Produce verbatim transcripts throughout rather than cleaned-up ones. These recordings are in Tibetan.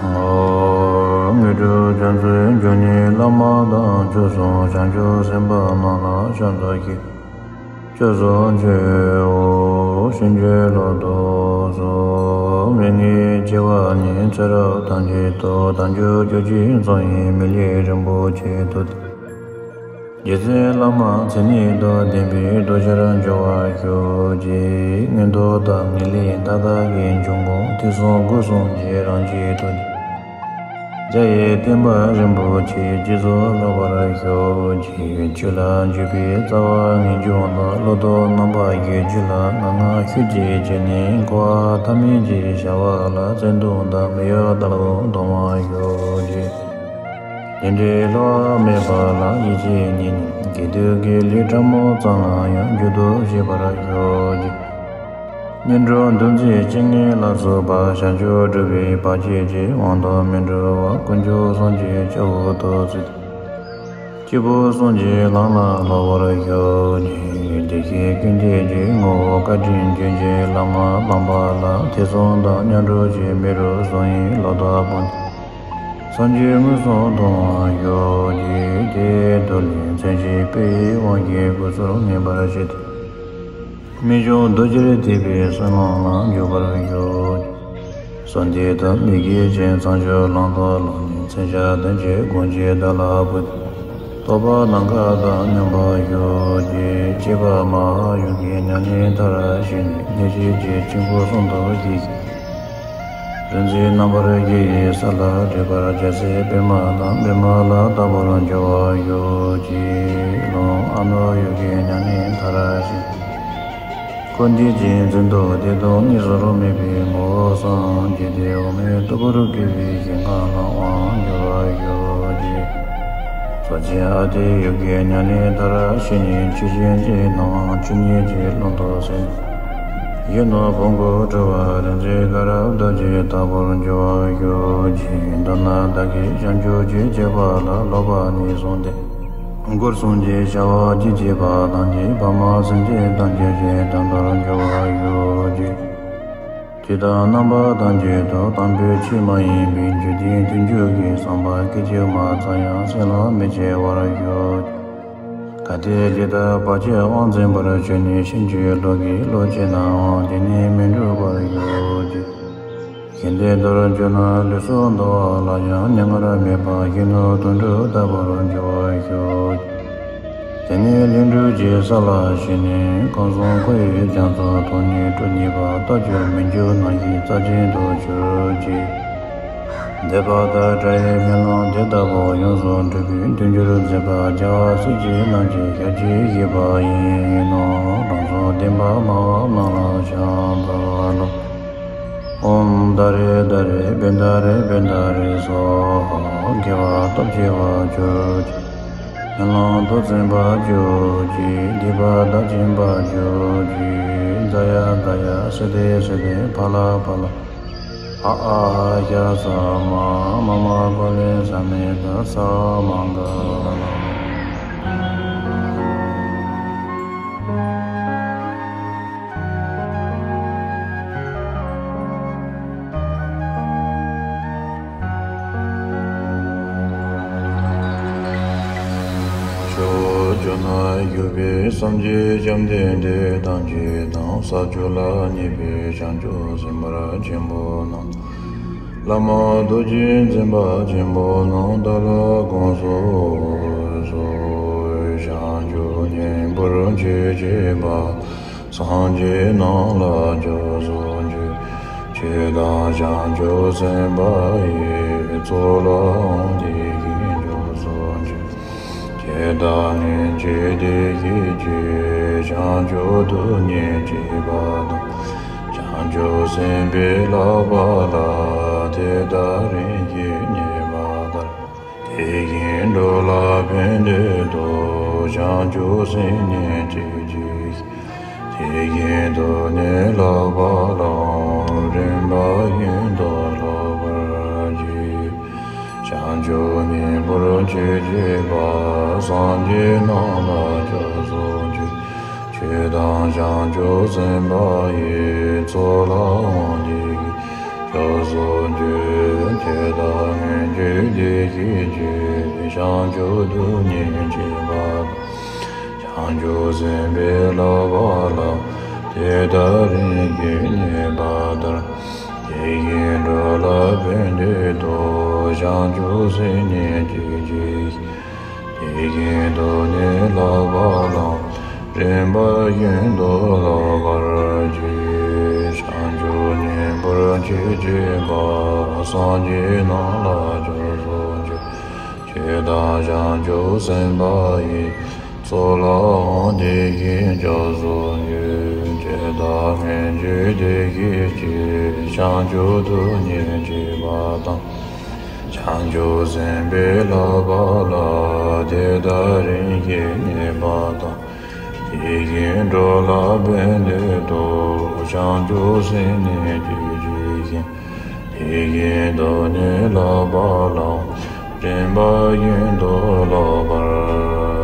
དངོས་གྲུབ་རྒྱ་མཚོའི་འབྱུང་གནས་བླ་མ་དང་བཅས་སོ། བྱང་ཆུབ་སེམས་དཔའ་རྣམས་ལ་ཕྱག་འཚལ་ཞིང་། སྐྱབས་སུ་མཆིའོ། བྱིན་གྱིས་བརླབ་ཏུ་གསོལ། མི་མངོན་སྤྱོད་པ་ཉིད་ཚེ་རབས་ཐམས་ཅད་དུ། དལ་འབྱོར་གྱུར་ཅིང་འཚོ་ཞིང་མི་ལུས་རིན་པོ་ཆེར་ཐོབ་སྟེ། རྗེ་བཙུན་བླ་མ་མཚན་ཉིད་དང་ལྡན་པའི་གདུལ་བྱར་འགྱུར་བར་ཤོག་ཅིག། མངོན་མཐོ་དང་ངེས་ལེགས་མཐའ་དག་གི་འབྱུང་ཁུངས། ཐོས་བསམ་སྒོམ་གསུམ་གྱི་རང་བཞིན་དུ། རྒྱ་ཡི་བསྟན་པ་རིན་པོ་ཆེ་རྗེས་སུ་བསླབ་པར་ཤོག་ཅིག། ཆོས་ལ་འཇུག་པའི་རྩ་བ་ངེས་འབྱུང་དང་། བློ་ལྡོག་རྣམ་པ་བརྒྱད་ཅུ་ལ་ངང་ངམ་ཤུགས་ཀྱིས་བྱས་ནས། འཁོར་བ་མཐའ་མེད་ཀྱི་བྱ་བ་ལ་བརྩོན་འགྲུས་དང་མི་གཡོ་ལྟར་དུ་འདོམས་པར་ཤོག་ཅིག། དེ་འདྲའི་བསླུ་བ་མེད་པ་ལ་ཡིད་ཆེས་ཉིད་ནས། དགེ་སྡིག་གི་ལས་ཕྲ་མོ་ཙམ་ལ་ཡང་འགྱུར་ལྡོག་བྱེད་པར་ཤོག་ཅིག། བསྙེན་སྒྲུབ་འདུ་འཛི་སྤྱན་གཉིས་ལ་སོགས་པ་བྱང་ཆུབ་སྒྲུབ་པའི་བར་ཆད་ཀྱི་དབང་དུ་མི་འགྲོ་བར། དཀོན་མཆོག་གསུམ་གྱི་སྤྱི་བོ་ཐོབ་ཚུལ། སྐྱེས་བུ་གསུམ་གྱི་ལམ་ལ་སློབ་པར་ཤོག་ཅིག། བདེ་གཤེགས་ཀུན་བདེ་གི་ངོ་བོ་བཀའ་དྲིན་རྒྱུན་གྱི་བླ་མ་དམ་པ་ལ། ཐེ་ཚོམ་དང་མཉམ་འགྲོགས་ཀྱི་མི་རུང་གསུང་ཡི་ལོག་ལྟ་སྤོང་སྟེ། སངས་རྒྱས་མངོན་སུམ་མཐོང་བར་ཤོག་ཅིག། དེའི་མཐུ་ལས་མཚན་གཞི་དཔེ་ཡི་དབང་གིས་སྐུ་ཚེ་ངེས་པར་བྱེད་དེ། རྨད་བྱུང་རྡོ་རྗེར་ཐེག་པའི་བསོད་ནམས་ལ་འཇུག་པར་ཤོག་ཅིག། གསོལ་འདེབས་དང་མི་དགེ་བཅས་བྱང་ཆུབ་ལམ་དུ་བསླངས་ནས། མཚོན་ཆ་གདོན་བགེགས་སྒོམ་བྱེད་བདག་ལ་ཕུལ་ཏེ། རྟོགས་པ་ནམ་མཁའ་དང་མཉམ་པར་ཤོག་ཅིག། བཅས་པ་མ་ཧཱ་ཡོ་གའི་ཉམས་ལེན་མཐར་ཕྱིན་ནས། གནས་བྱེད་ཀྱི་དཀྱིལ་འཁོར་གསུམ་དུ་བསྐྱེད་ཅིང་། རིག་འཛིན་རྣམ་པར་རྒྱལ་བའི་ས་ལ་བྲེས་པར། རྒྱལ་སྲས་པདྨ་དང་པདྨ་ལ་བལྟ་བར་འགྱུར་བར་ཤོག་ཅིག། ལྷོ་ཨ་ནུ་ཡོ་གའི་ཉམས་ལེན་མཐར་ཕྱིན། འཁོར་འདས་ཀྱི་འཛིན་རྟོག་བདེ་སྟོང་གཉིས་སུ་མེད་པའི་ངོ་བོ་སངས་རྒྱས་ཏེ། འོག་མིན་སྟུག་པོར་བསྐོར་བའི་ཞིང་ཁམས་ལ་དབང་བསྒྱུར་བར་ཤོག་ཅིག། གསོ་སྦྱིན་ཨ་ཏི་ཡོ་གའི་ཉམས་ལེན་མཐར་ཕྱིན་ནས། ཆུ་སྦྱིན་གྱི་སྣང་བ་ཆུ་གཉིས་ཀྱི་ཀློང་དུ་ཟིན། གཞོན་ནུ་བོང་བུ་སྤྲུལ་པ་རིག་འཛིན་དཀར་རབ་ལྟ་བུར་འགྱུར་བར་ཤོག་ཅིག། མདོར་ན་བདག་གིས་བྱང་ཆུབ་ཀྱི་སྤྱོད་པ་ལ། སློབ་པ་ནས་བཟུང་སྟེ་འཁོར་གསུམ་གྱི་བྱ་བ་ཅི་བྱེད་པ་ཐམས་ཅད། ཕ་མ་སེམས་ཅན་ཐམས་ཅད་ཀྱི་དོན་དུ་འགྱུར་བར་ཤོག་ཅིག། དུས་དང་རྣམ་པ་ཐམས་ཅད་དུ་དམ་པའི་ཆོས་མ་ཡིན་པའི་རྒྱུ་རྐྱེན་མཐུན་འཇུག་གི་བསམ་པ་སྐད་ཅིག་མ་ཙམ་ཡང་སེམས་ལ་མི་སྐྱེ་བར་ཤོག། གལ་ཏེ་ཇི་ལྟར་བར་ཆད་དབང་འཛིན་པར་བྱས་ནས། ཕྱིན་ཅི་ལོག་གི་བློ་སྐྱེས་ནའང་། དེ་ནི་མི་འགྲུབ་པར་ཤོག་ཅིག། གཞན་དོན་དུ་འགྱུར་ན་ལུས་སྲོག་འདོར་བ་ལ་ཡང་། མྱ་ངར་མེད་པར་གཞོན་ནུ་དོན་གྲུབ་ལྟ་བུར་འགྱུར་བར་ཤོག། དེ་ནས་ལྷུན་གྲུབ་ཀྱི་ས་ལ་ཞོན་ནས། ཁམས་གསུམ་འཁོར་བའི་རྒྱ་མཚོ་དོན་གཉིས་སྒྲུབ་ནུས་པ། རྟག་སྐྱོང་མི་འགྱུར་ནམ་ཞིག་རྩ་ཆེན་དུ་གྱུར་ཅིག། འདས་པ་དང་འཕྲལ་ཡུན་མེ་ལོང་དེ་ལྟ་བུ། ཡོངས་སུ་འགྲུབ་པའི་མཐུན་འགྱུར་མཛད་པ། རྒྱལ་བ་སྲས་ཀྱི་རྣམ་བཅད་ཞལ་གྱིས་བཞེས་པ་ཡིན་ནོ། ལམ་གསུམ་བདེན་པ་སྨྲ་བ་རྣམས་ལ་ཕྱག་འཚལ་ལོ། ཨོཾ་ཏཱ་རེ་ཏཱ་རེ་བཻ་ཏཱ་རེ་བཻ་ཏཱ་རེ་སྭཱ་ཧཱ། དགེ་བ་སྟོབས་ཆེ་བར་གྱུར་ཅིག། ངན་སློང་དུག་ཚིམ་པར་གྱུར་ཅིག། སྡིག་པ་དག་བྱིན་པར་གྱུར་ཅིག། ཛ་ཡ་ཛ་ཡ་སིདྡྷི་སིདྡྷི་ཕ་ལ་ཕ་ལ། ཨ་ཨཱ་ཧྱ་ས་མ་མ་མ་ཀོ་ལེ་ས་མེ་ཏ་ས་མ་ག་ལ། ཕྱོགས་བཅུ་ན་བཞུགས་པའི་སངས་རྒྱས་བཅོམ་ལྡན་འདས་ཐམས་ཅད་དང་། ས་བཅུ་ལ་གནས་པའི་བྱང་ཆུབ་སེམས་དཔའ་ཆེན་པོ་རྣམས། བླ་མ་རྡོ་རྗེ་འཛིན་པ་ཆེན་པོ་རྣམས་དག་ལ་དགོངས་སུ་གསོལ། བྱང་ཆུབ་སྙིང་པོར་མཆོད་བྱེད་པ། སངས་རྒྱས་རྣམས་ལ་སྐྱབས་སུ་མཆི། ཆོས་དང་བྱང་ཆུབ་སེམས་དཔའ་ཡི། ཚོགས་ལའང་དེ་བཞིན་སྐྱབས་སུ་མཆི། ཇི་ལྟར་སྔོན་གྱི་བདེ་གཤེགས་ཀྱིས། བྱང་ཆུབ་ཏུ་ཉེར་གཅིག་པ་དང་། བྱང་ཆུབ་སེམས་དཔའི་བསླབ་པ་ལ། དེ་ལྟར་རིམ་བཞིན་བསྙེན་པ་ལྟར། དེ་བཞིན་འགྲོ་ལ་ཕན་འདོད་དོ། བྱང་ཆུབ་སེམས་ཉིད་ཀྱི་རྒྱུ། དེ་བཞིན་དུ་ནི་བསླབ་པ་ལའང་། རིམ་པ་བཞིན་དུ་སློབ་པར་བགྱི། བྱང་ཆུབ་སྙིང་པོར་མཆོད་བྱེད་པ། སངས་རྒྱས་རྣམས་ལ་སྐྱབས་སུ་མཆི། ཆོས་དང་བྱང་ཆུབ་སེམས་དཔའ་ཡི། ཚོགས་ལའང་དེ་བཞིན། སྐྱབས་སུ་མཆི། ཇི་ལྟར་སྔོན་གྱི་བདེ་གཤེགས་ཀྱིས། བྱང་ཆུབ་ཏུ་སྙེག་བགྱིས་པ་དང་། བྱང་ཆུབ་སེམས་དཔའི་བསླབ་པ་ལ། དེ་ལྟར་རིམ་བཞིན་བསྙེན་པར་དར། དེ་བཞིན་འགྲོ་ལ་ཕན་བདེ་ཐོབ། བྱང་ཆུབ་སེམས་ནི་སྐྱེ་མཆེད་བཞི། དེ་བཞིན་དུ་ནི་བསླབ་པ་ལ། རིམ་པ་བཞིན་དུ་སློབ་པར་བགྱི། བྱང་ཆུབ་སྙིང་པོར་མཆི་བགྱིས་པ། སངས་རྒྱས་རྣམས་ལ་སྐྱབས་སུ་མཆི། ཇི་ལྟར་བྱང་ཆུབ་སེམས་དཔའ་ཡི། ཚོགས་ལའང་དེ་བཞིན་སྐྱབས་སུ་མཆི། ཇི་ལྟར་སྔོན་གྱི་བདེ་གཤེགས་ཀྱིས། བྱང་ཆུབ་ཏུ་སྙེག་བགྱིས་པ་དང་། བྱང་ཆུབ་སེམས་དཔའི་བསླབ་པ་ལ། དེ་ལྟར་རིམ་བཞིན་བསྙེན་པར་དར། དེ་བཞིན་འགྲོ་ལ་ཕན་བདེ་ཐོབ། བྱང་ཆུབ་སེམས་ནི་སྐྱེ་མཆེད་བཞི། དེ་བཞིན་དུ་ནི་བསླབ་པ་ལ། རིམ་པ་བཞིན་དུ་སློབ་པར་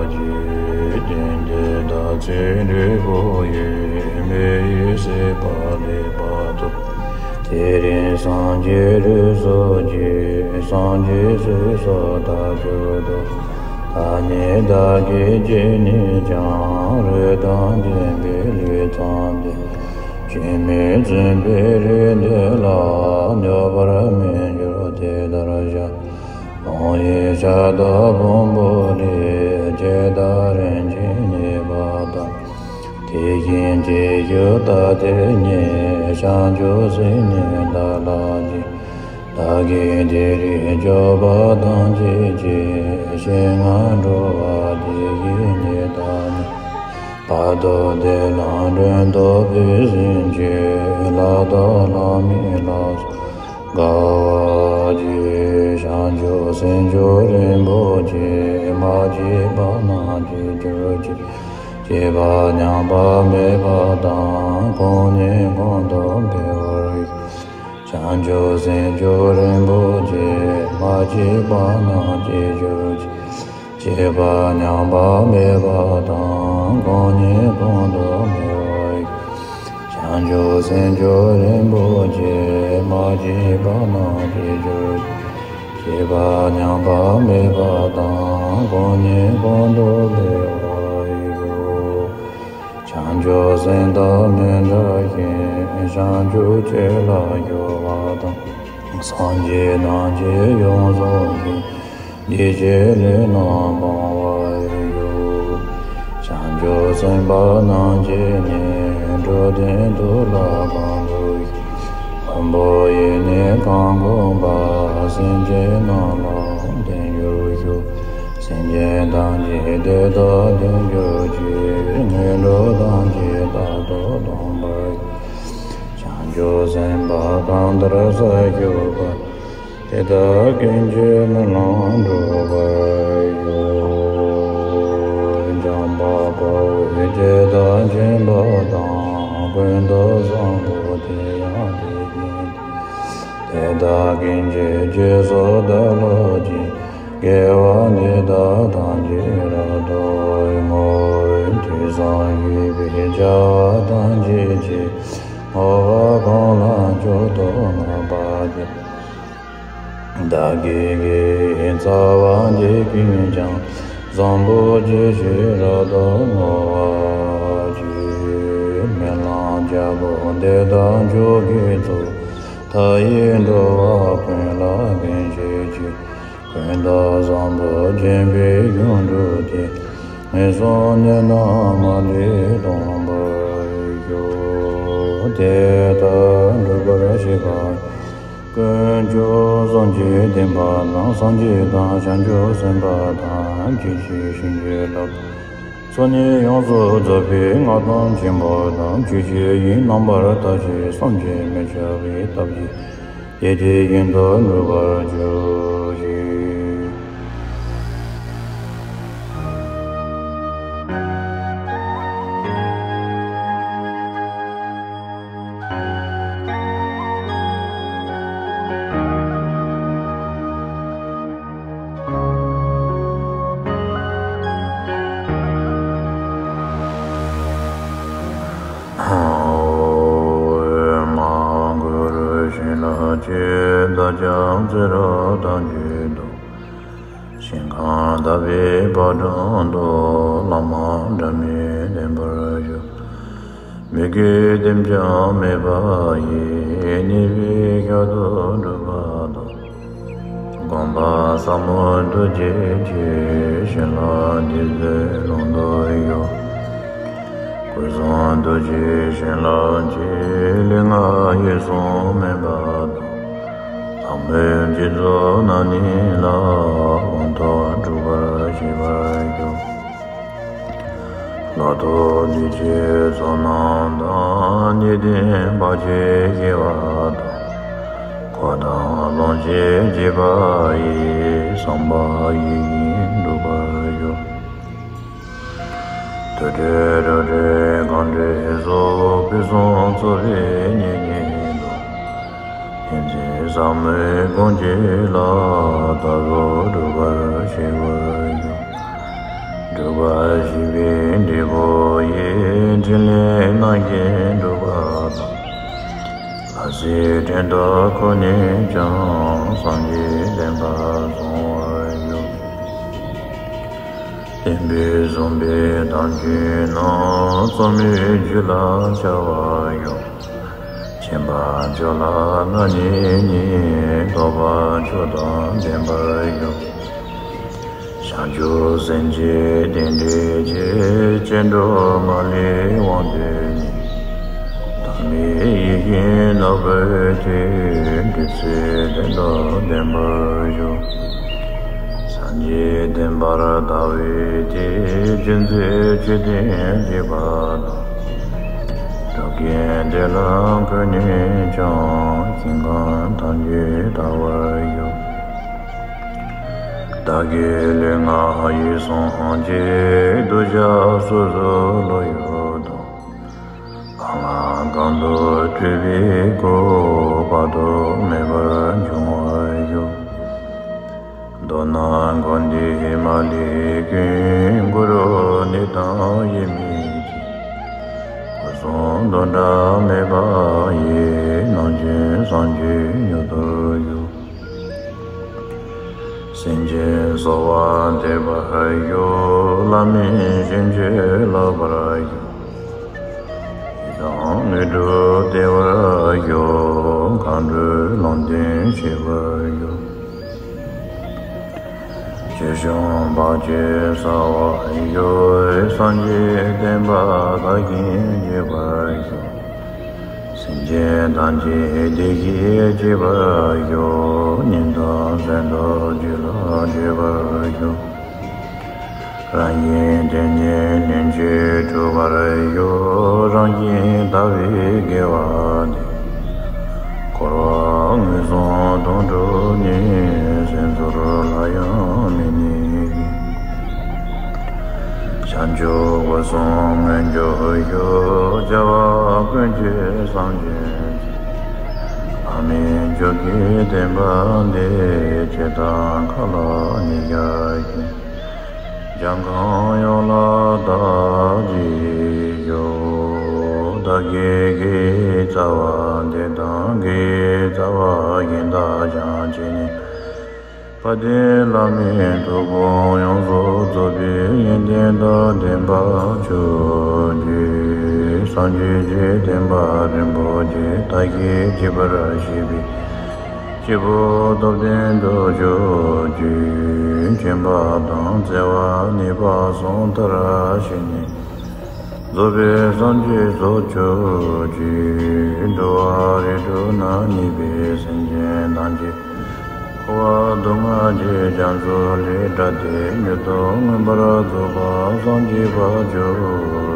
བགྱི། སྟན་འདི་ད་ཚེ་འབྲས་བུ་ཡི། མེ་ཡིས་བསྲེགས་པ་ལེགས་པར་ཐོབ། དེ་རིང་སངས་རྒྱས་རིགས་སུ་སྐྱེས། སངས་རྒྱས་སོ་སོར་བདག་གྱུར་ཏོ། ད་ནི་བདག་གིས་ཅི་ནས་ཀྱང་། རིགས་དང་མཐུན་པའི་ལུས་བརྩམས་ཏེ། སྐྱེ་མེད་བཙུན་པའི་རིགས་འདི་ལ། འགྱུར་བར་མི་འགྱུར་དེ་ལྟར་བྱ། ལོང་བའི་ཤ་དང་ཕུང་པོ་ལས། ཇི་ལྟར་རིན་ཆེན་རྙེད་པ་དང་། དེ་བཞིན་དེ་ཡི་རྟགས་དེ་ཉིད། བྱང་ཆུབ་སེམས་ནི་བདག་ལ་སྐྱེས། བདག་གིས་དེ་རིགས་སྐྱོབ་པ་ཐམས་ཅད་ཀྱི། ཞིང་ང་འགྲོ་བ་དེ་བཞིན་ཉིད་དང་ནི། བར་དོ་དེ་ལ་མགྲོན་དུ་བོས་ཟིན་ཆོས། ལྷ་དང་ལྷ་མིན་ལ་སོགས་དགའ་བ་བགྱིད། བྱང་ཆུབ་སེམས་མཆོག་རིན་པོ་ཆེ། མ་སྐྱེས་པ་རྣམས་སྐྱེ་གྱུར་ཅིག། སྐྱེས་པ་ཉམས་པ་མེད་པ་དང་། གང་ཉིད་གང་དུ་འཕེལ་བར་ཤོག། བྱང་ཆུབ་སེམས་མཆོག་རིན་པོ་ཆེ། མ་སྐྱེས་པ་རྣམས་སྐྱེ་གྱུར་ཅིག། སྐྱེས་པ་ཉམས་པ་མེད་པ་དང་། གང་ཉིད་གང་དུ་འཕེལ་བར་ཤོག། བྱང་ཆུབ་སེམས་མཆོག་རིན་པོ་ཆེ། མ་སྐྱེས་པ་རྣམས་སྐྱེ་གྱུར་ཅིག། སྐྱེས་པ་ཉམས་པ་མེད་པ་དང་། གང་ཉིད་གང་དུ་འཕེལ་བར་ཤོག། བྱང་ཆུབ་སེམས་དཔའ་མི་འབྲལ་ཞིང་། བྱང་ཆུབ་སྤྱོད་ལ་སྦྱོར་བ་དང་། སངས་རྒྱས་རྣམས་ཀྱིས་ཡོངས་བཟུང་ཞིང་། བདེ་གཤེགས་ལུས་རྣམས་སྤང་བར་ཤོག། བྱང་ཆུབ་སེམས་དཔའ་རྣམས་ཀྱིས་ནི། འགྲོ་དོན་དུ་ལྷ་ཁང་བཞུགས་ཤིང་། མགོན་པོ་ཡིས་ནི་གང་བསྒོམས་པ། སེམས་ཅན་རྣམས་ལའང་བསྟན་གྱུར་ཅིག། སེམས་ཅན་ཐམས་ཅད་དེ་དག་དོན་གྱུར་ཅིག། ངན་འགྲོ་ཐམས་ཅད་རྟག་ཏུ་སྟོངས་པར་ཤོག། བྱང་ཆུབ་སེམས་དཔའ་གང་དག་ས་བཞུགས་པ། དེ་དག་ཀུན་གྱི་སྨོན་ལམ་འགྲུབ་པར་ཤོག། འཇམ་དཔལ་དཔའ་བོས་ཇི་ལྟར་མཁྱེན་པ་དང་། ཀུན་ཏུ་བཟང་པོ་དེ་ཡང་དེ་བཞིན་ཏེ། དེ་དག་ཀུན་གྱི་རྗེས་སུ་བདག་སློབ་ཅིང་། དགེ་བ་འདི་དག་ཐམས་ཅད་རབ་ཏུ་བསྔོ། དུས་གསུམ་བཞུགས་པའི་བྱ་བ་ཐམས་ཅད་ཀྱི། བསྔོ་བ་གང་ལ་མཆོག་ཏུ་བསྔགས་པ་དེས། བདག་གི་དགེ་བའི་རྩ་བ་འདི་ཀུན་ཀྱང་། བཟང་པོ་སྤྱོད་ཕྱིར་རབ་ཏུ་བསྔོ་བར་བགྱི། སྨོན་ལམ་རྒྱལ་པོ་འདི་དག་མཆོག་གི་གཙོ། མཐའ་ཡས་འགྲོ་བ་ཀུན་ལ་ཕན་བྱེད་ཕྱིར། ཀུན་ཏུ་བཟང་པོ་སྦྱིན་པའི་གཞུང་གྲུབ་སྟེ། ངན་སོང་གནས་རྣམས་མ་ལུས་སྟོངས་པར་ཤོག། དེ་ལྟར་འགྲུབ་པར་བྱེད་པ། དཀོན་མཆོག་གསུམ་གྱི་བསྟན་པ་དང་། སངས་རྒྱས་དང་བྱང་ཆུབ་སེམས་དཔའ་དང་། སྐྱེ་མཆེད་གཞན་གྱི་བསླབ་པ་ཚུལ་གཉིས་ཡོངས་སུ་རྫོགས་པའི་མངའ་ཐང་ཆེན་པོ་དང་། ཆོས་ཀྱི་དབྱིངས་རྣམ་པར་དག་ཅིང་བསམ་གྱིས་མི་ཁྱབ་པའི་སྟོབས་ཀྱིས། དེ་དེ་བཞིན་དུ་འགྲུབ་པར་གྱུར་ཅིག། ཨོཾ་མ་གུ་རུ་ཤཱི་ལ་ ཀྱང་བརྩོན་རབ་དང་བཅས་ཏེ། ཞིང་ཁམས་དག་པའི་ཕ་བྲང་དུ། བླ་མ་འབྲལ་མེད་བསྟེན་པར་ཞུ། མི་དགེ་བདེན་ཀྱང་མེད་པ་ཡི། ཉེས་པའི་ཤུགས་ཏུ་འགྲུབ་པ་དང་། སྒོམ་པ་ཟབ་མོ་རྡོ་རྗེ་ཆེ། བྱིན་རླབས་འདི་ཚེ་ལོངས་སུ་གྱུར། སྐུ་གསུང་ཐུགས་ཀྱི་བྱིན་རླབས་ཀྱིས། ལུས་ངག་ཡིད་གསུམ་སྨིན་པ་དང་། ལྷ་མིའི་སྤྱི་གཙུག་ན་ནི་ལ། དབང་ཐོབ་གྲུབ་པར་ཤེས་པར་ཤོག། ལྷ་ཐོབ་བདེ་གཤེགས་ཚོགས་རྣམས་དང་། ཉན་ཐོས་བར་ཆད་ཞི་བ་དང་། འཁོར་དང་ལོངས་སྤྱོད་རྒྱས་པ་ཡི། བསམ་པ་ཡིད་བཞིན་འགྲུབ་པར་ཤོག། དུར་ཁྲོད་རབ་སྤྲུལ་གང་འདྲེན་སོགས། ཕུན་སུམ་ཚོགས་པའི་བསྙེན་བཀུར་དང་། ཡོན་ཏན་ཟབ་མོའི་སྒོམ་བྱེད་ལ། མཐའ་རྫོགས་འགྲུབ་པར་ཤེས་པར་ཤོག། སྒྲུབ་པ་བཞི་པའི་འབྲས་བུ་ཡི། ཕྲིན་ལས་རྣམ་བཞིས་འགྲུབ་པ་དང་། ལྷ་སྲས་དྲན་རྟོག་ཁོ་ནས་ཀྱང་། སངས་རྒྱས་བསྟན་པ་སྲུང་བར་ཤོག། བསྟན་པའི་བཟང་པོའི་དམ་ཆོས་རྣམས། རྩོམ་རིག་རྒྱུད་ལ་འཆར་བར་ཤོག། མཁྱེན་པ་མཆོག་ལ་རྣམ་གཉིས་ཉིད། རྟོགས་པ་མཆོག་དང་ལྡན་པར་ཤོག། བྱང་ཆུབ་སེམས་ཀྱི་རྟེན་འབྲེལ་གྱི། སྐྱེ་འགྲོ་མ་ལུས་དབང་དུ་གཉེར། ཐོགས་མེད་ཡིད་བཞིན་ནོར་བུར་ཐིམ། དུས་ཚོད་བདེ་ཐོག་ལྡན་པར་ཤོག། སངས་རྒྱས་བསྟན་པར་དར་བའི་མཐུས། རྒྱུད་འཛིན་ཆོས་སྟོན་རྒྱས་པ་དང་། འགྲོ་ཀུན་བདེ་ལ་འཁོད་ནས་ཀྱང་། ཞིང་ཁམས་ཐམས་ཅད་དར་བར་ཤོག། བདག་གི་ལུས་ངག་ཡིད་གསུམ་གྱི། གདུལ་བྱ་སོ་སོར་ལོག་ཡོད་དོ། གང་ལ་གང་འདུལ་སྤྲུལ་པའི་སྐུ། དཔག་ཏུ་མེད་པར་འབྱུང་བར་ཤོག། མདོར་ན་མགོན་འདིས་མ་ལུས་ཀུན། གུ་རུ་ནི་དང་དབྱེར་མེད་ཀྱིས། སྐུ་གསུང་འདུ་འབྲལ་མེད་པ་ཡི། རྣམ་ཅན་སངས་རྒྱས་མྱུར་ཐོབ་ཤོག། སེམས་ཅན་གསོ་བར་འདུས་པར་ཤོག། ལྷ་མིའི་བྱིན་གྱིས་བརླབ་པར་ཤོག། ཡི་དམ་དངོས་གྲུབ་སྟེར་བར་ཤོག། མཁའ་འགྲོའི་ལུང་བསྟན་བྱེད་པར་ཤོག། ཆོས་སྐྱོང་དཔལ་གྱིས་གསལ་བར་ཤོག། སངས་རྒྱས་བསྟན་པ་དར་ཞིང་རྒྱས་པར་ཤོག། སེམས་ཅན་ཐམས་ཅད་བདེ་སྐྱིད་སྐྱེ་བར་ཤོག། ཉིན་དང་གཟའ་དང་རྒྱུ་ལ་སྤྱོད་པར་ཤོག། རང་གཞན་དོན་གཉིས་ལྷུན་གྱིས་གྲུབ་པར་ཤོག། རང་བཞིན་དག་པའི་དགེ་བ་འདི། འཁོར་བ་ངན་སོང་དོང་སྤྲུགས་ནས། སེམས་ཚོར་སླར་ཡང་མི་ནུས་ཤིང་། བྱང་ཆུབ་སྒོ་གསུམ་མངོན་གྱུར་ཤོག། བྱ་བ་ཀུན་གྱི་སངས་རྒྱས་མཛད། ལྷ་མིའི་ཆོས་ཀྱི་བསྟན་པ་འདི། ཇི་ལྟར་མཁའ་ལ་ཉི་ཤར་བཞིན། འཇམ་དབྱངས་ཡོངས་ལ་དར་ཞིང་རྒྱས། བདག་གིས་དགེ་བའི་རྩ་བ་འདི་དང་། དགེ་བའི་རྩ་བ་གཞན་དག་ཀྱང་བཅས་ནས། དཔལ་ལྡན་བླ་མའི་ཐུགས་དགོངས་ཡོངས་སུ་རྫོགས་པའི་ཡོན་ཏན་དང་ལྡན་པར་གྱུར་ཅིག། སངས་རྒྱས་ཀྱི་བསྟན་པ་རིན་པོ་ཆེ་དར་ཞིང་རྒྱས་པར་བྱེད་པའི་སྐྱེས་བུ་སྟོབས་ལྡན་དུ་གྱུར་ཅིག། མཁྱེན་པ་དང་བརྩེ་བ་ནུས་པ་གསུམ་མཐར་ཕྱིན་ནས། རྫོགས་པའི་སངས་རྒྱས་རྫོགས་གྱུར་ཅིག། འགྲོ་བ་རིགས་དྲུག་ན་གནས་པའི་སེམས་ཅན་ཐམས་ཅད། འཁོར་བ་སྡུག་བསྔལ་གྱི་རྒྱ་མཚོ་ལས་བསྒྲལ་ཏེ། མྱུར་དུ་མངོན་པར་རྫོགས་པར་སངས་རྒྱས་པར་གྱུར་